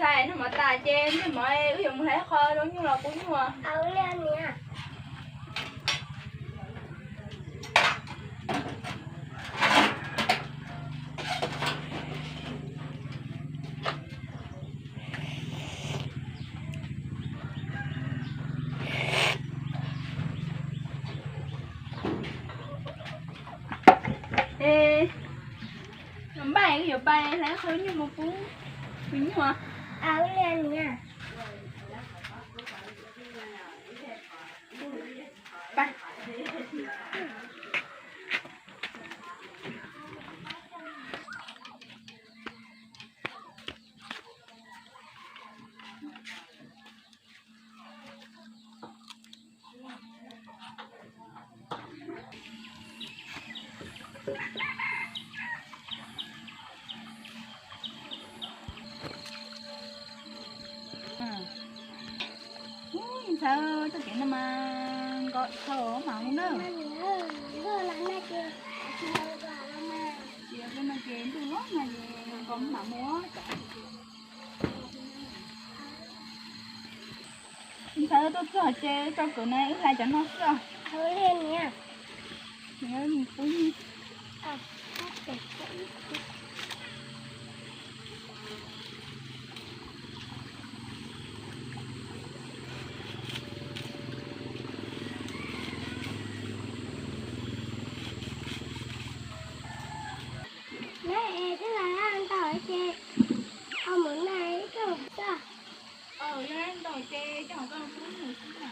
Ntxhais, noj mov tas ces ntsej mov wb yuav mus hlais qho zoo nyuj los pub nyuj. Npaj wb yuav pais hlais qho nyuj mus pub tus nyuj. Ntxhais, txoj kev no mas nkos dhau mas mus na. Ces no ces ntuj los mas nkos mam mus. Ntxhais, tuaj txog ces tso kawm na, wb hlais cov no xwb os. Neb es twb hlais ntau ces ho mus na, ib koj mus xwb. Yog ntau ces coj koj mus xwb na.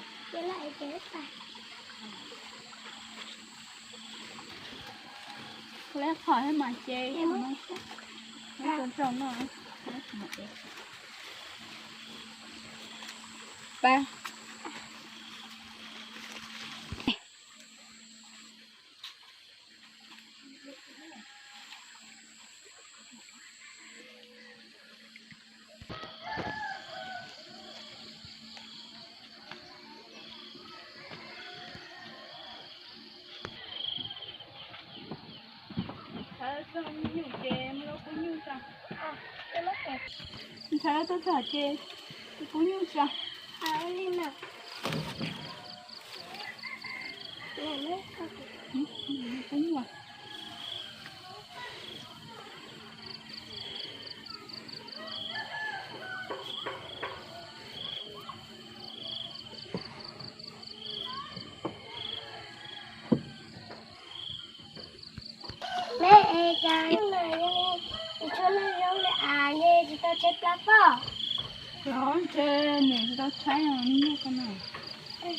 Kuv lab qhov thiab mas ces no, no, no, pa. Ntxhais, tuaj txog ces pub nyuj tso. Pub nyuj. Neb es cas hnub no yog tus tshuaj noj zoo li as ne, tsis tau tshaib plab pob? Los ntshe nws tsis tau tshaib os, nws noj ko na. Ub,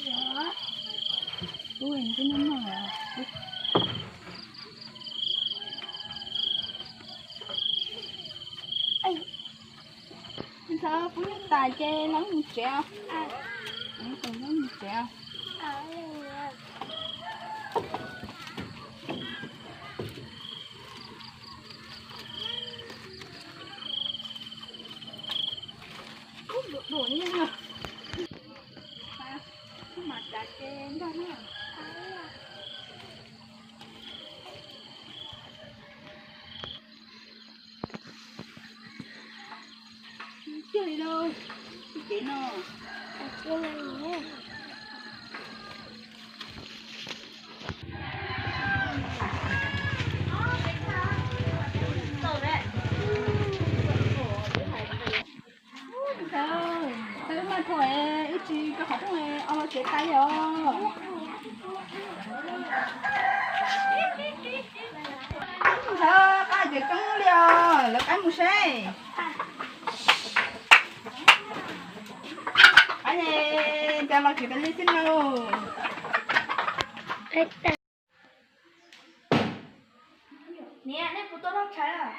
nws twb noj noj os. Ntxhais, pub nyuj tas ces los mus tsev os. Los mus tsev os. Ub, duam duam nyuj na. Ub, mas cas ces ntog na. Tiag li lauj, ib cev no. Ntxhais, wb maj dhau, wb tsis rau qhov rooj, o los tsev tas li os. Ntxhais, qab tsev coob li os, lawv qab mus seb. Qab ne, cas los tsev tas li xwb lauj. Niam, nej puas tuaj noj tshais?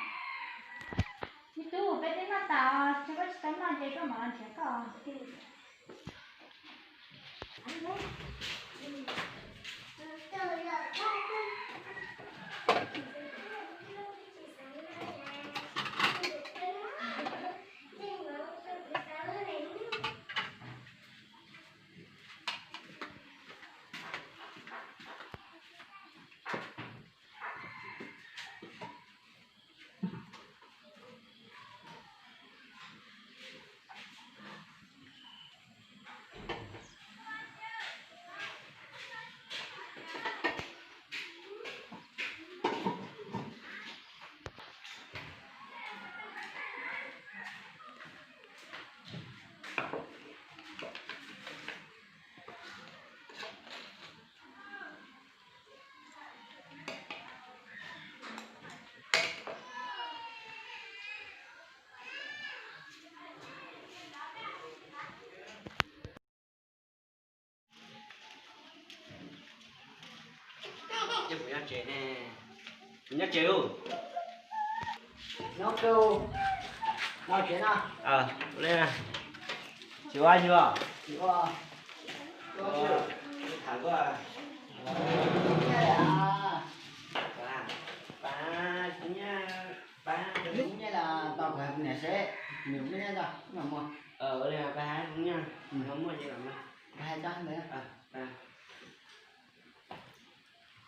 Me tub, peb twb noj tas, tsis koj tsis tau noj ces koj mam nrhiav koj. Ces ne, nyob tsev ub. Nyob tsev no. Tsis ua yus. Tham kuv. Pab, pab, pab, tau kuv niam seb, nws muaj nyiaj tau, muaj. Ua li pab, muaj nyiaj, muaj ces los. Pab, tau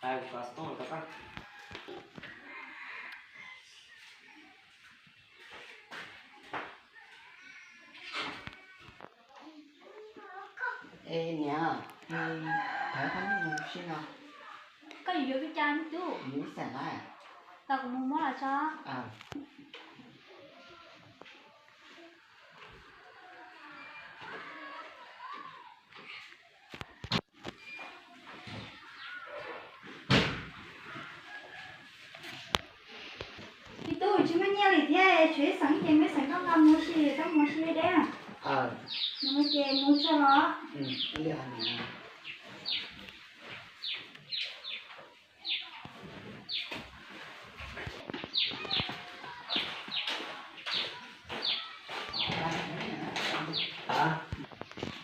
koj xov tooj rau koj. Es niam, thov koj mus si no. Koj yuav yuav peb cas me tub? Yuav ib xeem lawm. Tau kuv mus muab los tso. Me tub, tsis muaj nyiaj li thiab, tshuav ib xeem ces muab ib xeem koj nqa mus si, koj mus si deb. Mus ces mus tso los.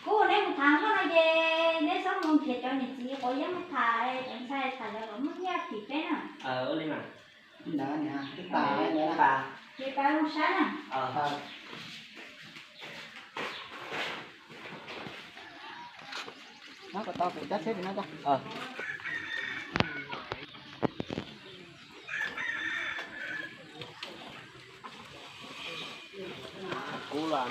Kuv neb mus tham koj no ces neb txhob mus nrhiav cov niam txiv quav yeeb mus tham, cov ntxhais tham lawv kom muaj nyiaj phim peb na. Ces pab zoo sab na. Kub los.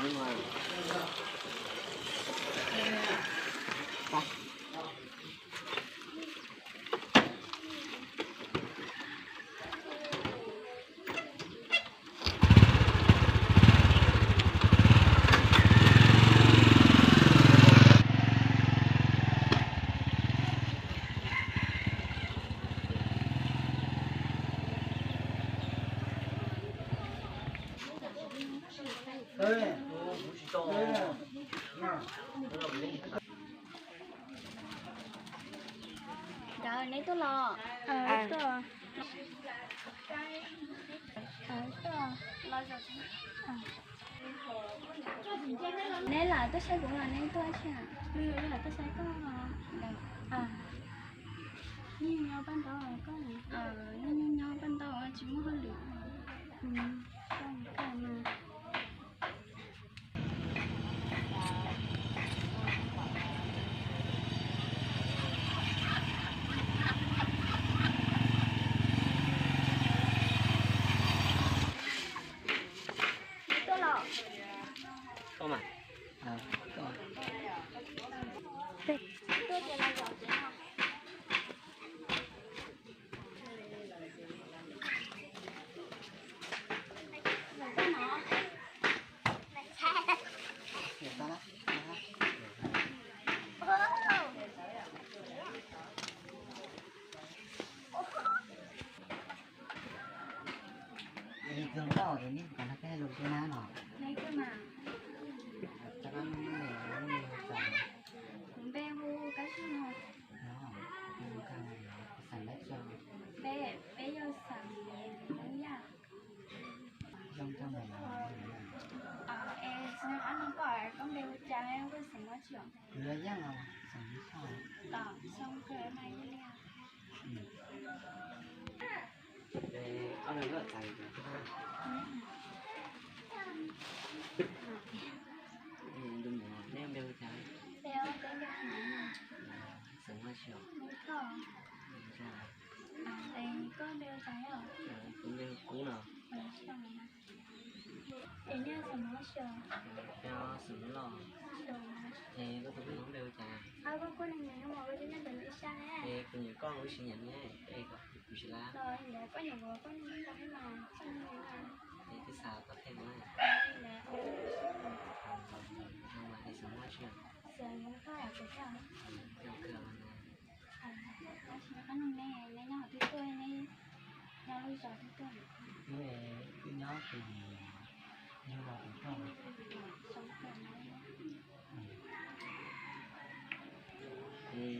Neb tuaj los? Neb lam tuaj saib kuv los neb tuaj tsi? Tuaj saib koj. Nyob nyob paj ntaub koj. Nyob nyob paj ntaub tsis muaj hauj lwm. Tuaj los? Kuv npe hu Kab Xyooj no. Peb, peb yog xeem Hmoob Yaj. Es tsis nco qab no koj, koj npe hu cas, koj xeem Hmoob tsi os? Tom Xyooj Kawg Maj Yaj Liaj. Neb npe hu cas? Xeem Hmoob tsi os? Koj npe hu cas? Kuv npe hu Kub no. Es nej xeem Hmoob tsi os? Xeem Hmoob Loj. Es koj tus Hmoob npe hu cas? Es kuv nyiam koj, kuv tsis nyiam nej, es kuv tsis lab. Es twb xav tau pheej no. Es xeem Hmoob tsi os? Nyob twg tuaj? Wb nyob tus, nyob los tus toj.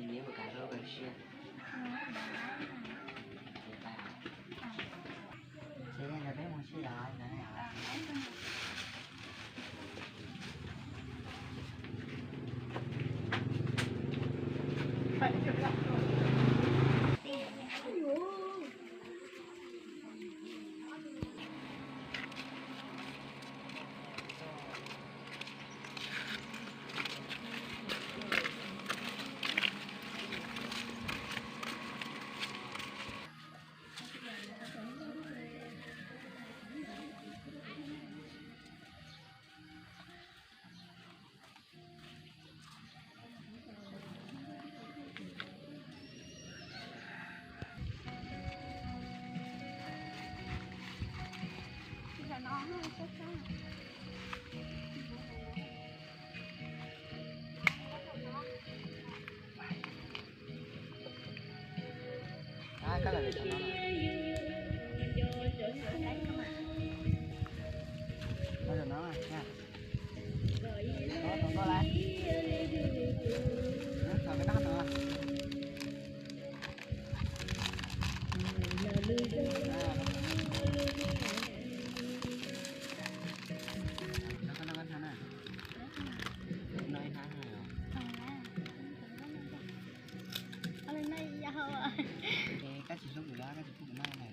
Neb puas kam rau koj siab? Koj los cov no, koj cov no, koj tau koj lawm, thov koj noj no. Koj noj koj hnab na. Noj ib hnab na. Koj tsis hlub kuv los koj tsis pub kuv noj na.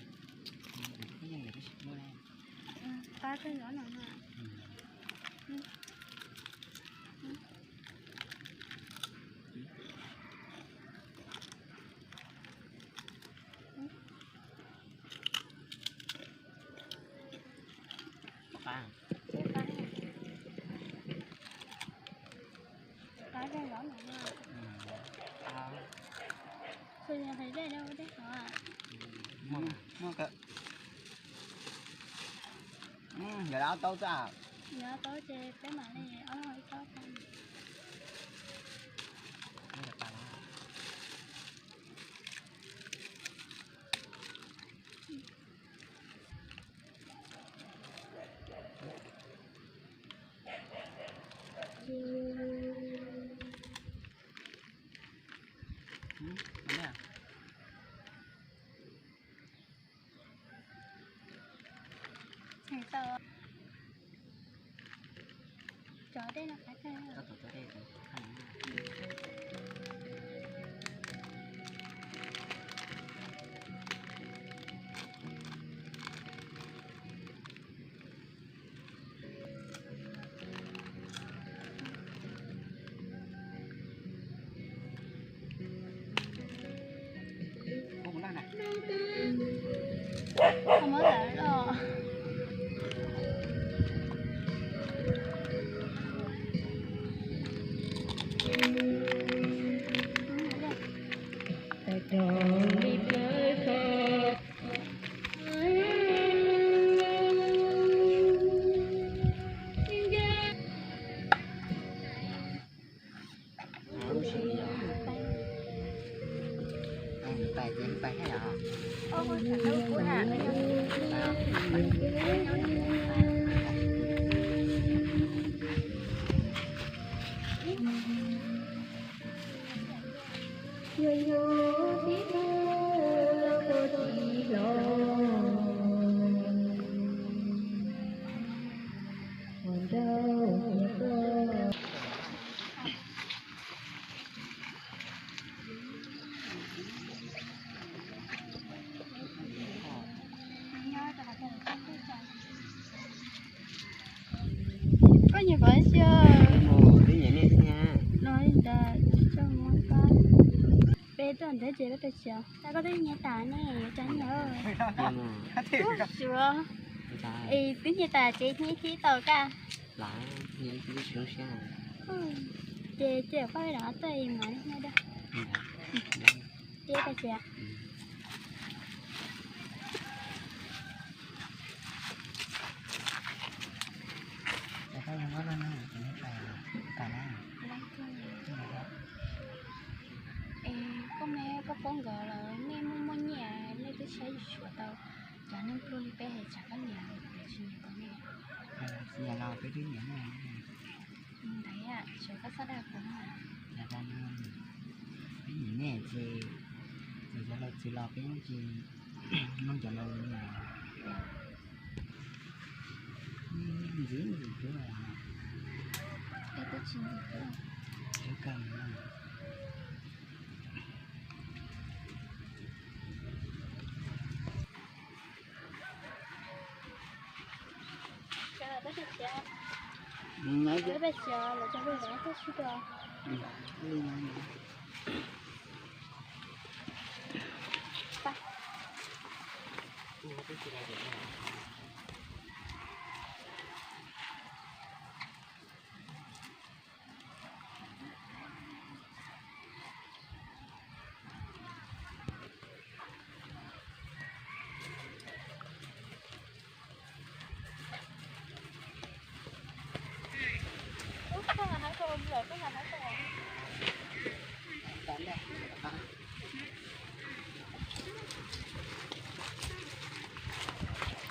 Kuv yeej ntawd tab sis kuv muaj na. Pab koj nyob no na. Pab. Pab koj nyob no na. Pab. Kuv yog hais dej rau dej hov. Muaj, muaj kawg. Yog ob taub xwb. Yog ob taub ces peb mam li ob ib taub tag. Tau. Tso dej no qab tag. Muab lawm los. Tais ces tais thiab yom. Yog yog tib tug koj tsis los, ua nrauj cia koj. Koj nyiam koj xwb. Twb nyiam nej xwb na. Los li ntawd tsis txawj muab koj. Peb tuaj ntawd ces koj tsis, koj twb nyiam tas ne, yuav cov nyiam. Ub, suav. Es twb nyiam tas ces nyiam thib tau kaj. Ces cia poj no tuaj es mam li noj da. Ces koj tsis. Es koj me koj paub nkawd lawm, nej muaj muaj nyiaj nej twb saib tsis tshua tau cov neeg pluag li peb hais tsam koj nyiam, tsis nyiam tau nej. Nyiam los peb twb nyiam nej. Ntawd yam, tsuav koj txhob dag kuv na. Peb nyiam nej ces, ces cov laus tsis los peb yeej tsis mloog cov laus li na. Ntxim ntxim cuab, peb twb tsis ntxim cuab. Cuab kawg. Peb pais txiav los tso peb zov tag sib rau.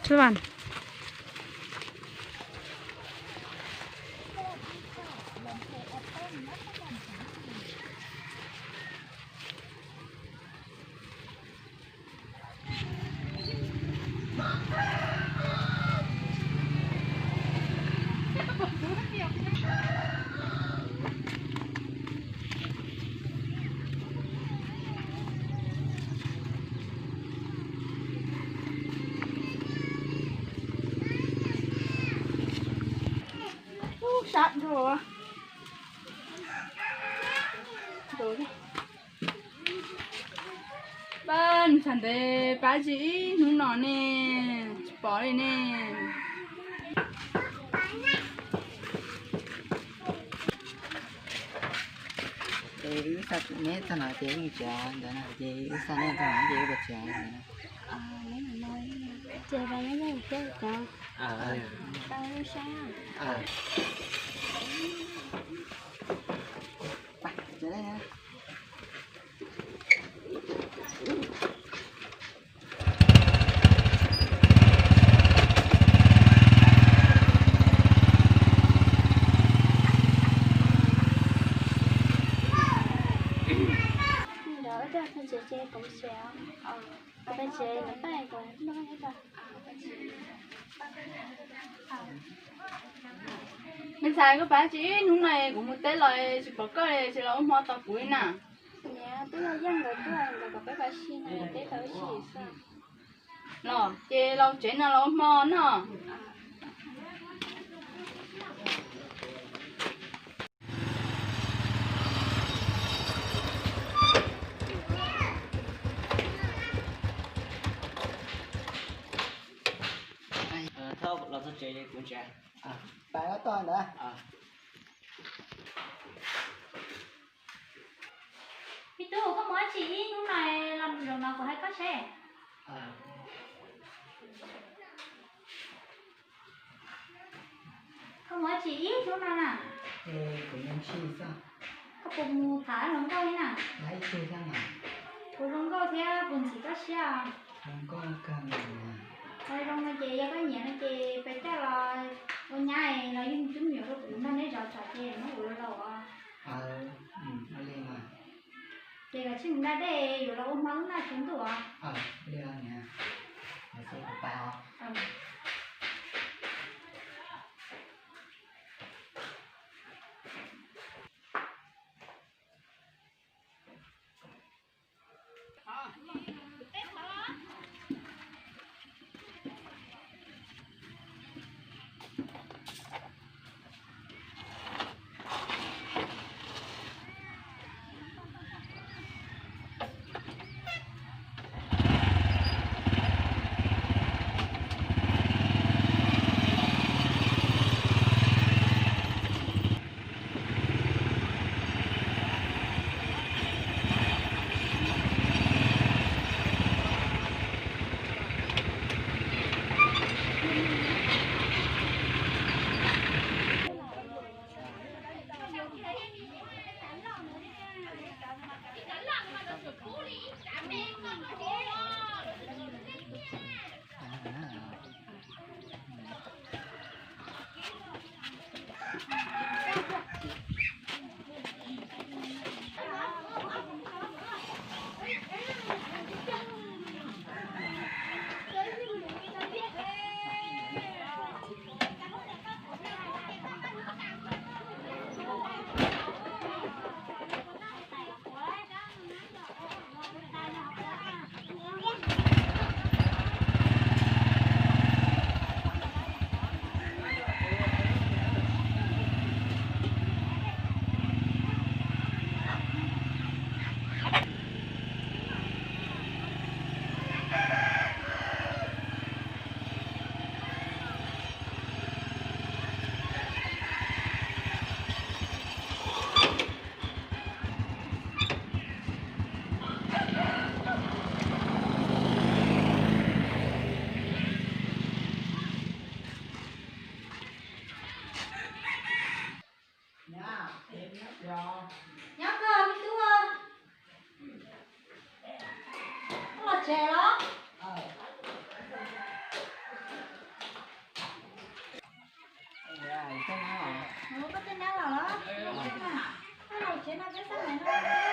Chuan. Ub, sab dua. Pab, nws txhais ntev pab tsis ib hnub no ne, tsis pom li ne. Ces wb xa neb txog no ces wb mus tsev ntawd na, ces wb xa neb txog no ces wb mus tsev ntawd na. Ces pab neb nyob thiab cov tau lub sab. Me ntxhais, koj pab tsis ib hnub no kuv mus teb los tsis pom koj li, tsis los ua hmo tos kuv li na. Niam, twb yog Yeej nkawd tuaj kom peb pab si no, teb tau ib si xwb. Los ces los tsev no los ua hmo no. Thauj, los txog tsev kuv ntsia. Pab, koj tuaj ntawd. Me tub, koj mus dab tsi ib hnub no los zaum no kuv hais koj seb. Koj mus dab tsi ib hnub no na? Koj puas mus tham hluas nkauj li na? Kuv hluas nkauj thiab puas ntxim koj siab? Zoo no ces yog koj nyiam no ces peb coj los ua nyab los yug me tub me nyuam rau kuv nrog neb zov tsov ces muab kuv los laus os. Ces koj cia li mus da dej, yuav los ua hmo wb noj tsaus ntuj os. Noj los tsev no peb xab maiv no.